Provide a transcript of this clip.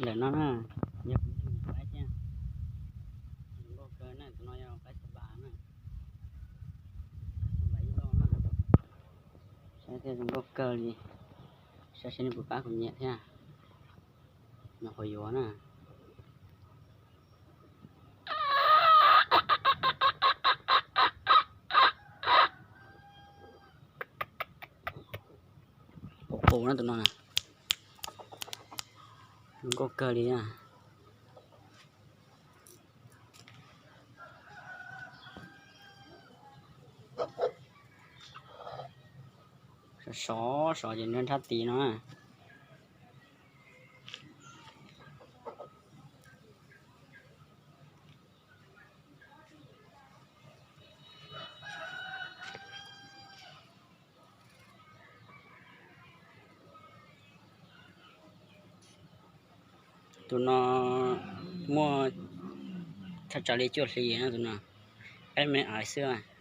Ntawm no na, yog kuv tus me nyuam qaib thiab. Zoo nkauj kawg na, tus no yog qaib xab pas na. Xab pas ib loj na. Saib thiab zoo nkauj kawg li. Saib seb nws puas pab kuv nyiam thiab. Nws qhuav yuav na. Qus qus na tus no na. Zoo nkauj kawg li na. Sov sov ces nrhab nrhab tis no. Tus no muaj thaj tsam li cuaj hlis no, tus no peb me xwb.